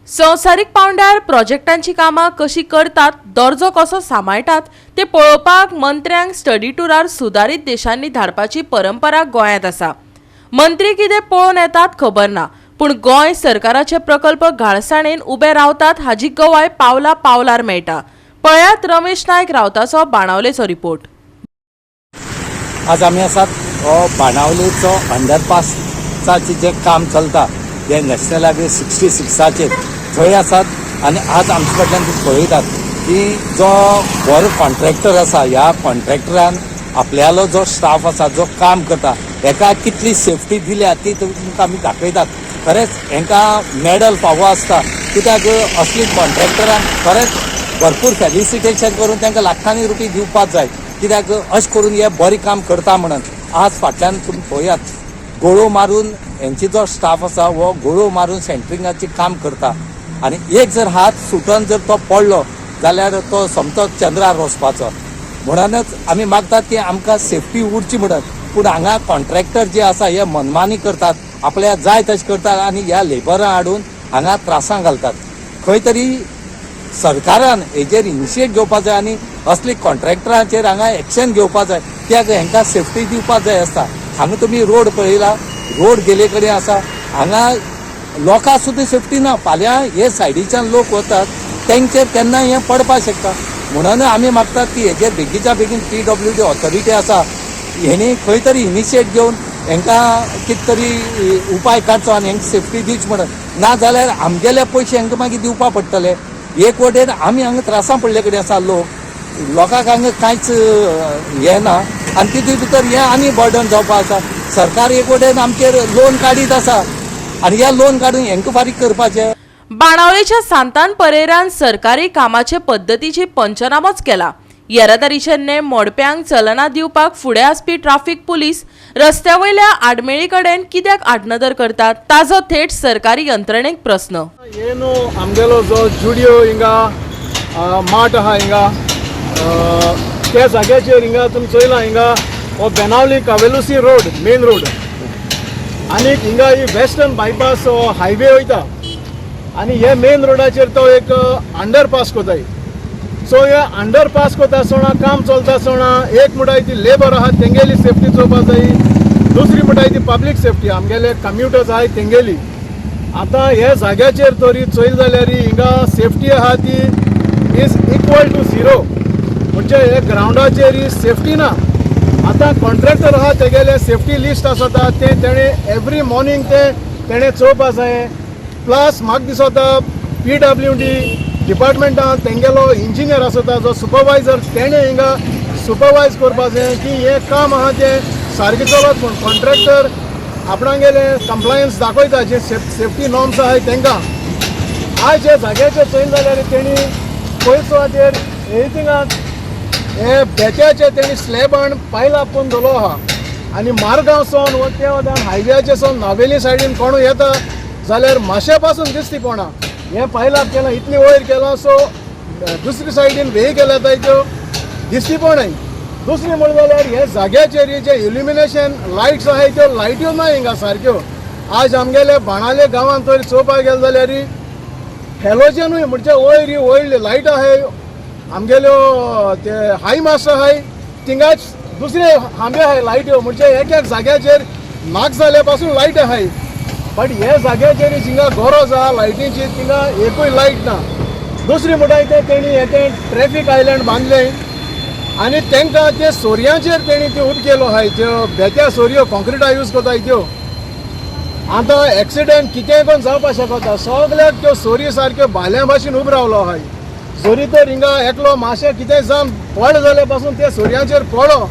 संवसारीक पावंड्यार प्रोजेक्टांची कामां कशी करतात, दर्जो कसो सांबाळटात ते पळोवपाक मंत्र्यांक स्टडी टुरार सुदारीत देशांनी धाडपाची परंपरा गोंयांत आसा. मंत्री कितें पळोवन येतात खबर ना, पूण गोंय सरकाराचे प्रकल्प घाळसाणेन उबे रावतात हाजी गवाय पावला पावलार मेळटा. पळयात रमेश नायक रावताचो बाणावलेचो रिपोर्ट. आज आमी आसात हो बाणावलेचो अंडरपासाचें जें काम चलता जें नॅशनल हायवे 66चेर थंय आसात. आनी आज आमचे कडल्यान तुमी पळयतात की जो बरो कॉन्ट्रॅक्टर आसा, ह्या कॉन्ट्रॅक्टरान आपल्यालो जो स्टाफ आसा, जो काम करता, हेका कितली सेफ्टी दिल्या ती तुमकां आमी दाखयतात. खरेंच हेंकां मॅडल फावो आसता, कित्याक असली कॉन्ट्रॅक्टरान खरेंच भरपूर फेलिसिटेशन करून तांकां लाखांनी रुपये दिवपाक जाय, कित्याक अशें करून हे बरें काम करता म्हणून. आज फाटल्यान तुमी पळयात, गोळो मारून हेंची जो स्टाफ आसा हो गोळो मारून सेंट्रिंगाचें काम करता आनी एक जर हात सुटून जर तो पडलो जाल्यार तो सोमतो चंद्रार वचपाचो. म्हणूनच आमी मागतात की आमकां सेफ्टी उरची म्हणून. पूण हांगा कॉन्ट्रॅक्टर जे आसा हे मनमानी करतात, आपल्याक जाय तशें करतात आनी ह्या लेबरां हाडून हांगा त्रासां घालतात. खंय तरी सरकारान हेजेर इनिशिएट घेवपाक जाय आनी असली कॉन्ट्रॅक्टरांचेर हांगा एक्शन घेवपाक जाय, कित्याक हेंकां सेफ्टी दिवपाक जाय आसता. हांगा तुमी रोड पळयला, रोड गेले कडेन आसा, हांगा लोकांक सुद्दां सेफ्टी ना. फाल्यां हे सायडीच्यान लोक वतात तेंचेर केन्ना हें पडपाक शकता. म्हणून आमी मागतात की हेजेर बेगीच्या बेगीन पीडब्ल्यूडी ऑथॉरिटी आसा हेणी खंय तरी इनिशिएट घेवन हेंकां कितें तरी उपाय काडचो आनी हेंकां सेफ्टी दिवची म्हणून. ना जाल्यार आमगेले पयशे हेंकां मागीर दिवपा पडटले. एक वटेन आमी हांगा त्रासां पडले कडेन आसा, लोकांक हांगा कांयच हें ना आनी तितून भितर हें आनी बर्डन जावपा आसा. सरकार एक वटेन आमचेर लोन काडीत आसा आनी ह्या लोन काडून हेंकां फारीक करपाचें. बाणावलेच्या सांतान परेरान सरकारी कामाचे पद्दतीची पंचनामोच केला. येरादारीचे नेम मोडप्यांक चलना दिवपाक फुडें आसपी ट्राफीक पुलीस रस्त्या वयल्या आडमेळी कडेन कित्याक आडनदर करतात, ताजो थेट सरकारी यंत्रणेक प्रस्न. येनो आमगेलो जो जुडियो हिंगा मार्ट आहा हिंगा, त्या जाग्याचेर हिंगा तुमी चोयला, हिंगा हो बेनावली कावेलुसी रोड, मेन रोड आनी हिंगा ही वेस्टर्न बायपास हायवे वयता आनी हे मेन रोडाचेर तो एक अंडरपास कोताय. सो हे अंडरपास कोता आसतना, काम चलता आसतना, एक म्हणटाय ती लेबर आहा तेंगेली सेफ्टी चोवपा जाय, दुसरी म्हणटाय ती पब्लीक सेफ्टी, आमगेले कम्युटर्स आहाय तेंगेली. आतां हे जाग्याचेर तरी चोयले जाल्यार हिंगा सेफ्टी आहा ती is equal to zero. म्हणजे हे ग्रावंडाचेर ही सेफ्टी ना. आतां कॉन्ट्रॅक्टर आहा तेगेले सेफ्टी लिस्ट आसता, तें तेणें एवरी मॉर्निंग तें तेणें चोवपा जाय. प्लस म्हाका दिसता पीडब्ल्यूडी डिपार्टमेंटान तेंगेलो इंजिनियर आसता जो सुपरवायजर, तेणें हिंगा सुपरवायज करपा जाय की हें काम आहा तें सारकें चलत म्हूण. कॉन्ट्रॅक्टर आपणागेले कंप्लायन्स दाखयता जे सेफ्टी नॉर्म्स आहाय तेंकां. आयज ह्या जाग्याचेर चोयलें जाल्यार तेणी पयले सुवातेर हे थिंगा हे बेत्याचे तेणी स्लॅबान पायला करून दवरलो आहा आनी मारगांव सावन वा त्या वटेन हायव्याचे सावन नावेली सायडीन कोणू येता जाल्यार माशे पासून दिसती पडना. हें पायलाप केलां, इतली वयर केलां, सो दुसरी सायडीन व्हेहिकल येताय त्यो दिसती पडनाय. दुसरी म्हणलें जाल्यार हे जाग्याचेर हे जे इल्युमिनेशन लायट्स आहाय त्यो लायट्यो ना हिंगा सारक्यो. आज आमगेले बाणाले गांवांत तर चोवपाक गेले जाल्यार हेलोजनूय म्हणजे वयर ही वयर लायट आहाय, आमगेल्यो ते हाय मास्ट आहाय थिंगाच दुसरे खांबे आहाय लायट्यो, म्हणजे एक एक जाग्याचेर नाक जाल्या पासून लायट आहाय. बट हे जाग्याचेर जिंगा गरज आहा लायटीची थिंगा एकूय लायट ना. दुसरी म्हणटाय ते तेणी हे ते ट्रॅफीक आयलंड बांदले आनी तांकां ते सोरयांचेर तेणी त्यो उब केलो आहाय, त्यो बेत्या सोरयो कॉन्क्रिटा यूज करताय त्यो. आतां एक्सिडंट कितेंय करून जावपाक शकता. सगल्याक त्यो सोरी सारक्यो भाल्यां भाशेन उब रावलो आहाय. जरी तर हिंगा एकलो मातशें कितेंय जावन पडलो जाल्यार पासून ते सोरयांचेर पडो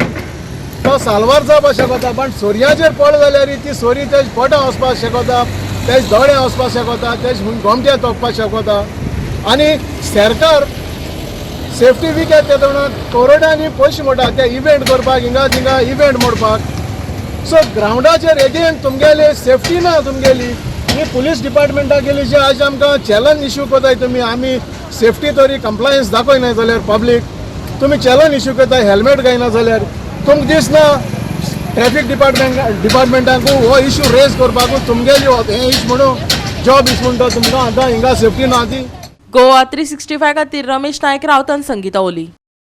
तो साल्वार जावपाक शकता, पण सोरयांचेर पडलो जाल्यार ती सोरी तेज पोटां वचपाक शकता, तेज दोळे वचपाक शकता, तेज गोमट्या तोपपाक शकता. आनी सरकार सेफ्टी वीक येता तेन्ना करोडांनी पयशे मोडटा ते इव्हेंट करपाक, हिंगा थिंगा इव्हेंट मोडपाक. सो ग्रावंडाचेर एगेन तुमगेली सेफ्टी ना तुमगेली. ही पुलीस डिपार्टमेंटा गेली जे आज आमकां चॅलन इश्यू करताय तुमी. आमी सेफ्टी तरी कंप्लायन्स दाखयना जाल्यार पब्लीक तुमी चॅलन इश्यू करताय. हेल्मेट घायना जाल्यार तुमकां दिसना ट्रॅफीक डिपार्टमेंटाकू हो इश्यू रेज करपाकू तुमगेली हें इश्यू म्हणून? जॉब is म्हणटा तुमकां आतां हिंगा सेफ्टी ना ती. गोवा 365 खातीर रमेश नायक रावतन, संगीता ओली.